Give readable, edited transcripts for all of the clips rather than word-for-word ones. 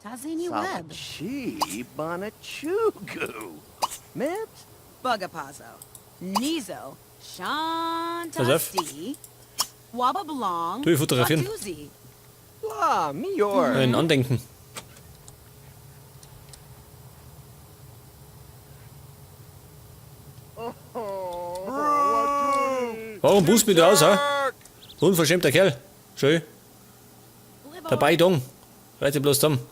Tazini Webb. Salachi Bonachugu. Mips? Bugapazo. Nizo. Pass auf. Shantasti. Waba Blong. Du, ich fotografieren. Watuzi. La Mior. Ein Andenken. Warum bußt mich da aus, ha? Unverschämter Kerl. Schön. Der Beidong. Reiß dich bloß zusammen.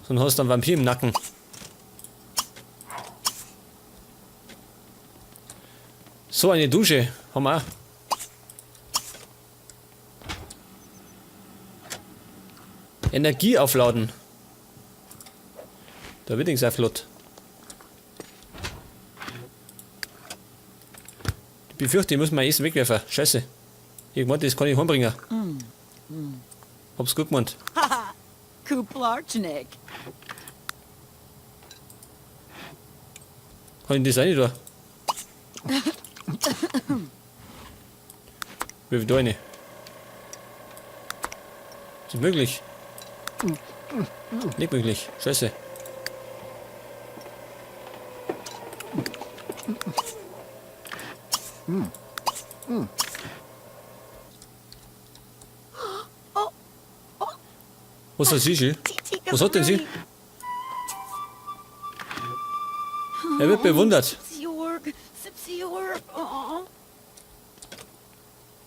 Sonst hast du einen Vampir im Nacken. So eine Dusche haben wir auch. Energie aufladen. Da wird nichts flott. Ich befürchte, ich muss mein Essen wegwerfen. Scheiße. Irgendwann, das kann ich heimbringen. Hab's gut gemeint. Haha. Kuplarchnik. Kann ich das auch nicht da? Wirf ich da rein. Ist das möglich? Nicht möglich. Scheiße. Was hat sie schon? Was hat denn sie? Er wird bewundert. Sipsiorg. Sipsiorg. Oh.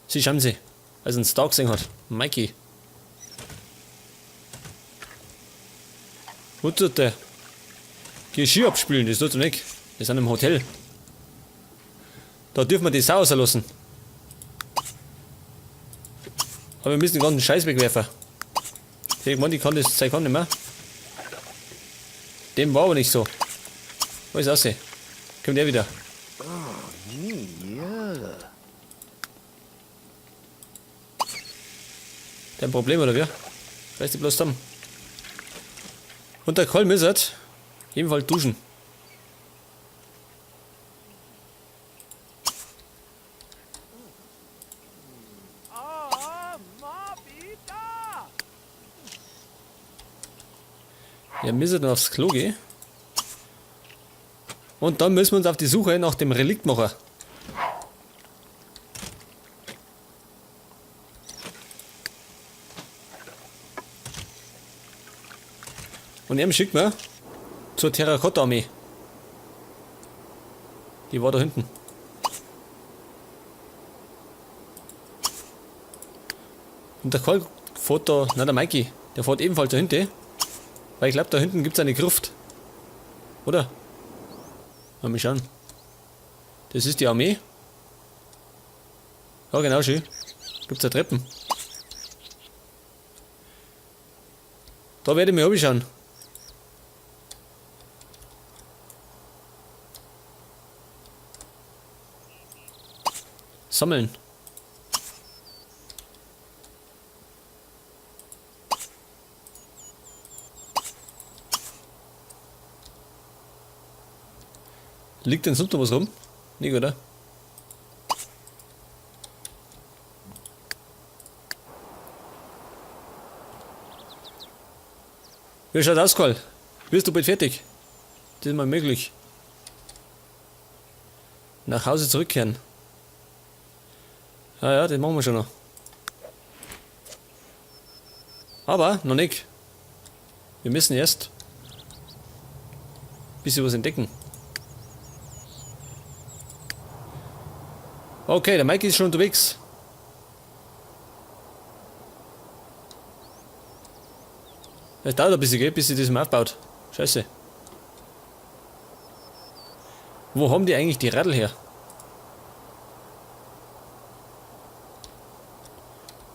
Sie schauen sie, als er einen Star gesehen hat. Mikey. Wo tut der? Geschirr abspülen, das tut er nicht. Wir sind im Hotel. Da dürfen wir die Sau rauslassen. Aber wir müssen den ganzen Scheiß wegwerfen. Ich meine, ich kann das Zeug auch nicht mehr. Dem war aber nicht so. Wo ist das? Kommt der wieder? Yeah. Dein Problem, oder wie? Reiß dich bloß zusammen. Und der Karl müsset jedenfalls duschen. Ah, Mabita. Ja, müssen dann aufs Klo gehen. Und dann müssen wir uns auf die Suche nach dem Relikt machen. Und ihm schickt man zur Terrakotta-Armee. Die war da hinten. Und der Karl fährt da, nein, der Mikey, der fährt ebenfalls da hinten. Weil ich glaube, da hinten gibt's eine Gruft. Oder? Mal schauen. Das ist die Armee. Ja, genau, schön. Gibt's da Treppen. Da werde ich mir anschauen. Sammeln. Liegt denn sonst noch was rum? Nicht, oder? Wie schaut aus, Karl? Wirst du bald fertig? Das ist mal möglich. Nach Hause zurückkehren. Ja, ja, das machen wir schon noch. Aber noch nicht. Wir müssen erst ein bisschen was entdecken. Okay, der Mike ist schon unterwegs. Es dauert ein bisschen, gell, bis sich das mal aufbaut. Scheiße. Wo haben die eigentlich die Radl her?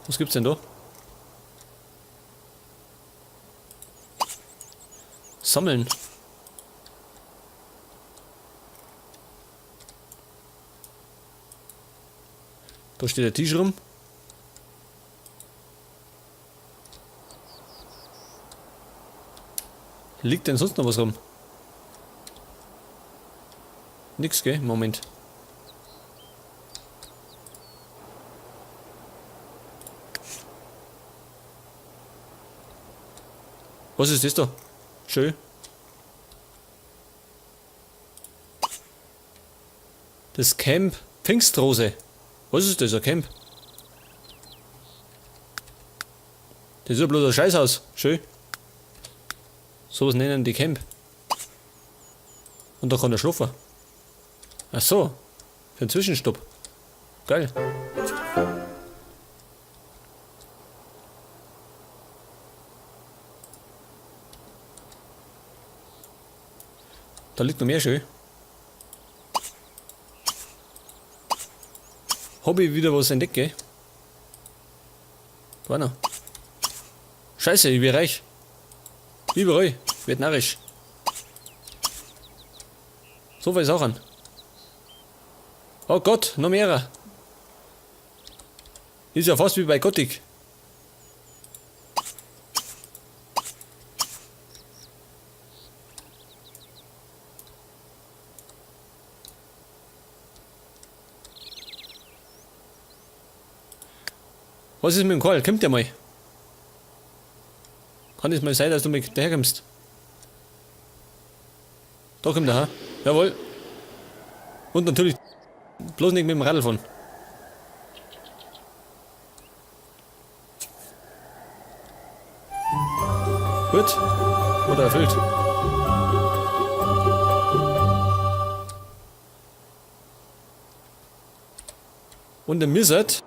Was gibt's denn da? Sammeln. Da steht der Tisch rum. Liegt denn sonst noch was rum? Nix, gell? Moment. Was ist das da? Schön. Das Camp Pfingstrose. Was ist das, ein Camp? Das ist ja bloß ein Scheißhaus. Schön. Sowas nennen die Camp. Und da kann er schlafen. Ach so. Für einen Zwischenstopp. Geil. Da liegt noch mehr schön. Hab ich wieder was entdeckt, gell? Da war noch. Scheiße, ich bin reich. Überall. Wird narrisch. So viel Sachen. Oh Gott, noch mehrer. Ist ja fast wie bei Gothic. Was ist mit dem Karl? Kommt der mal? Kann es mal sein, dass du mit daherkommst? Da kommt er, ha? Jawohl. Und natürlich bloß nicht mit dem Radl fahren. Gut. Oder erfüllt. Und der Missert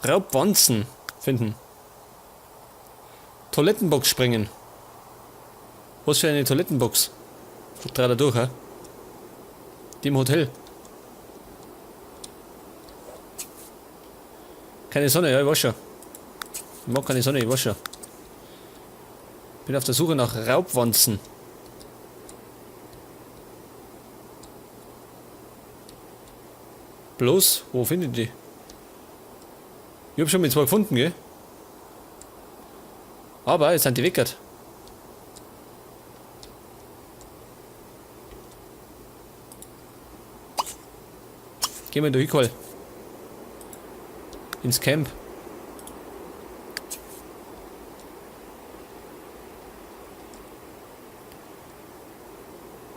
Raubwanzen finden. Toilettenbox sprengen. Was für eine Toilettenbox? Dreht er durch, hä? Die im Hotel. Keine Sonne, ja, ich weiß schon. Ich mag keine Sonne, ich weiß schon. Bin auf der Suche nach Raubwanzen. Bloß, wo findet die? Ich hab schon mit zwei gefunden, gell? Aber jetzt sind die weggert. Gehen wir da hin, Karl. Ins Camp.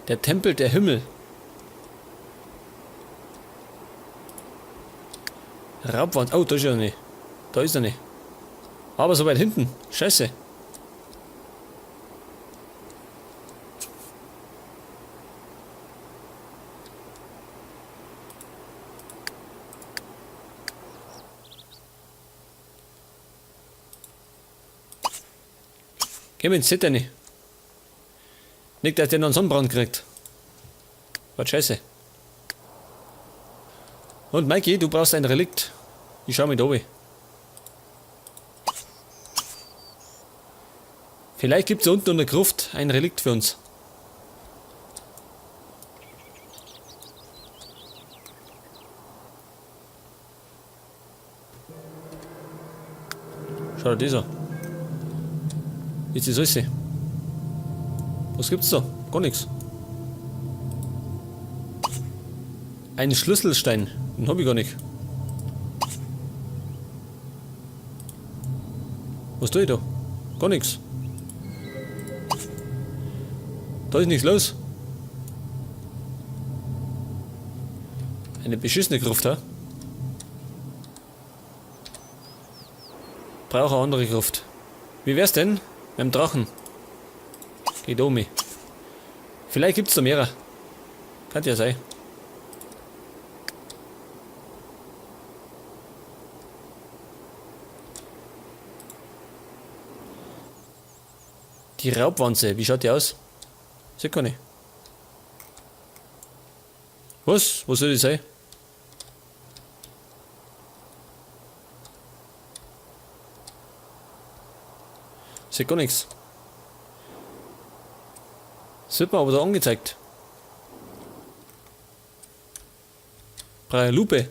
Der Tempel der Himmel. Raubwand. Oh, da ist er nicht. Da ist er nicht. Aber so weit hinten. Scheiße. Geh mir ins Set rein. Nicht, dass der noch einen Sonnenbrand kriegt. Was scheiße. Und Mikey, du brauchst ein Relikt. Ich schau mit oben. Vielleicht gibt's da unten in der Gruft ein Relikt für uns. Schau dir das an. Ist das alles? Was gibt's da? Gar nichts. Ein Schlüsselstein. Den hab ich gar nicht. Was tue ich da? Gar nichts. Da ist nichts los. Eine beschissene Gruft, hä? Brauche eine andere Gruft. Wie wär's denn mit dem Drachen? Geht um mich. Vielleicht gibt's da mehrere. Kann ja sein. Die Raubwanze, wie schaut die aus? Sieht gar nicht. Was? Was soll das sein? Sieht gar nichts. Das wird mir aber da angezeigt. Brauche eine Lupe.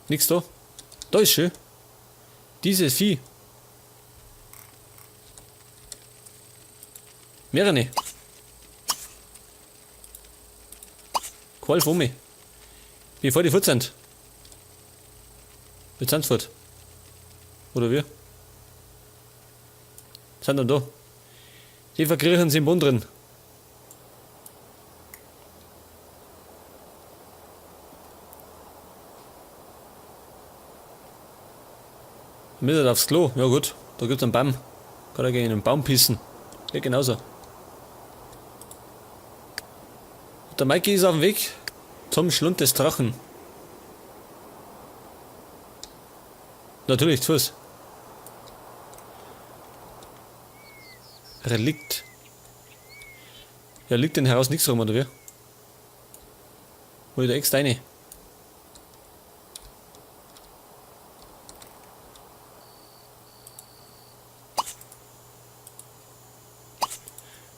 Nix da. Da ist schön. Dieses Vieh. Mehrere. Qual vor mir. Bevor die fort sind. Wir sind fort. Oder wir? Sind dann da. Die verkriechen sich im Boden drin. Müssen aufs Klo. Ja gut, da gibt's einen Baum. Kann er gegen einen Baum pissen. Geht genauso. Und der Mikey ist auf dem Weg zum Schlund des Drachen. Natürlich, zu Fuß. Relikt. Ja, liegt denn heraus nichts rum, oder wie? Wo ist der Ex deine?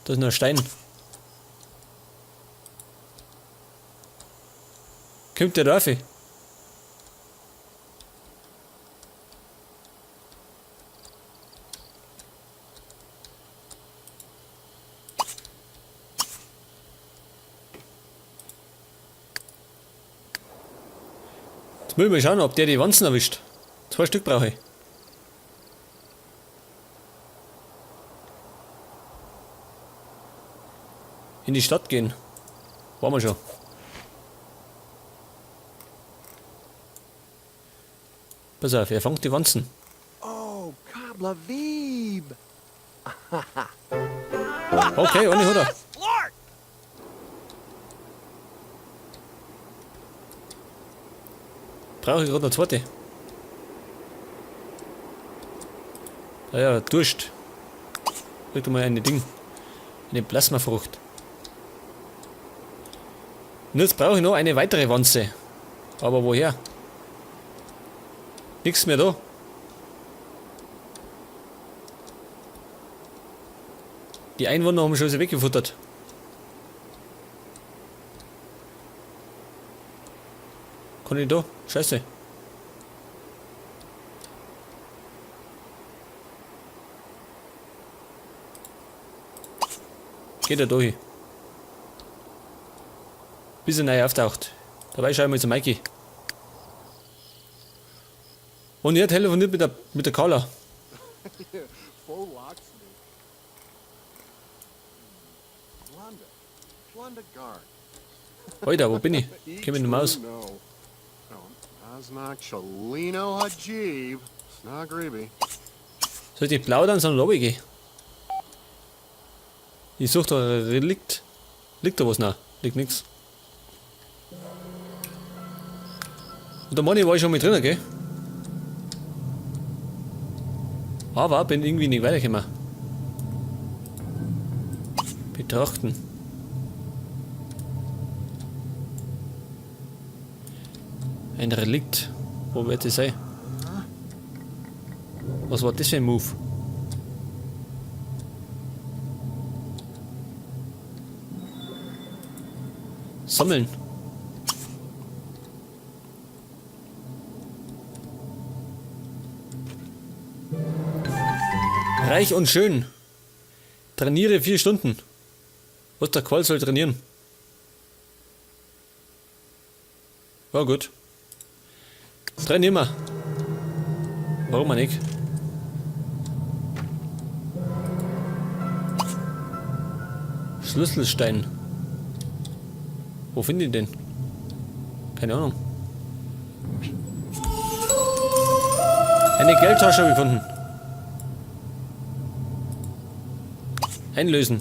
Da ist noch ein Stein. Kommt der da rauf? Jetzt muss ich mal schauen, ob der die Wanzen erwischt. 2 Stück brauche ich. In die Stadt gehen. Waren wir schon. Pass auf, er fängt die Wanzen. Oh, Kablavib. Okay, ohne hat er. Brauche ich gerade noch zweite. Ah ja, Durst. Krieg doch mal eine Ding. Eine Plasmafrucht. Und jetzt brauche ich noch eine weitere Wanze. Aber woher? Nix mehr da. Die Einwohner haben schon sie weggefuttert. Kann ich da? Scheiße. Geht er durch. Bis er neu auftaucht. Dabei schaue ich mal zu Mikey. Und er telefoniert mit der Carla. Alter, wo bin ich? Komm ich nicht mehr aus. Soll ich plaudern, sondern runtergehen? Ich such da ein Relikt. Liegt da was? Nein, liegt nix. Und der Moni war ich schon mit drin, gell? Aber bin irgendwie nicht weitergekommen. Betrachten. Ein Relikt. Wo wird das sein? Was war das für ein Move? Sammeln. Reich und schön. Trainiere 4 Stunden. Was der Qual soll trainieren? Ja gut. Trainieren wir. Warum auch nicht? Schlüsselstein. Wo finde ich den? Keine Ahnung. Eine Geldtasche habe ich gefunden. Einlösen.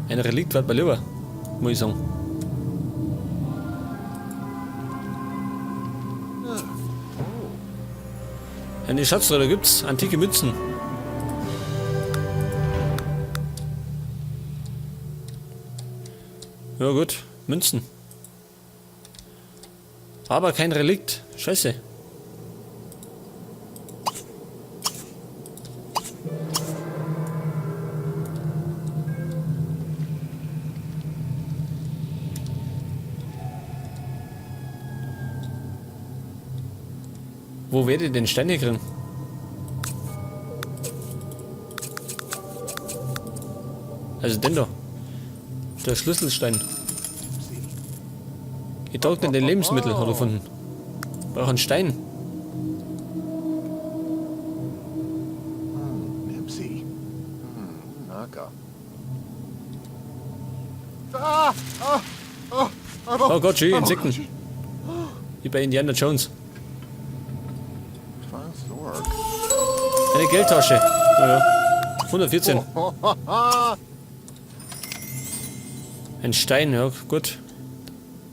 Ein Relikt wird mir lieber, muss ich sagen. Eine Schatztruhe, da gibt's antike Münzen. Ja gut, Münzen. Aber kein Relikt. Scheiße. Wo werde ich den Stein hier kriegen? Also den da. Der Schlüsselstein. Getrocknete Lebensmittel hat er gefunden. Brauche einen Stein. Oh Gott, schön, Insekten. Wie bei Indiana Jones. Eine Geldtasche. Naja. 114. Ein Stein, ja, gut.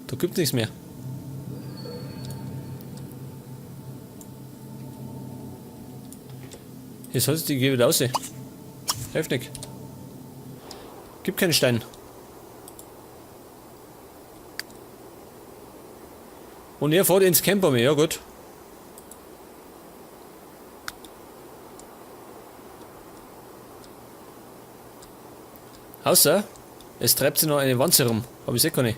Da gibt's nichts mehr. Jetzt heißt die geh wieder raus. Hilft nicht. Gibt keinen Stein. Und er fährt ins Camper mehr, ja gut. Außer, es treibt sich noch eine Wanze rum. Aber ich sehe keine.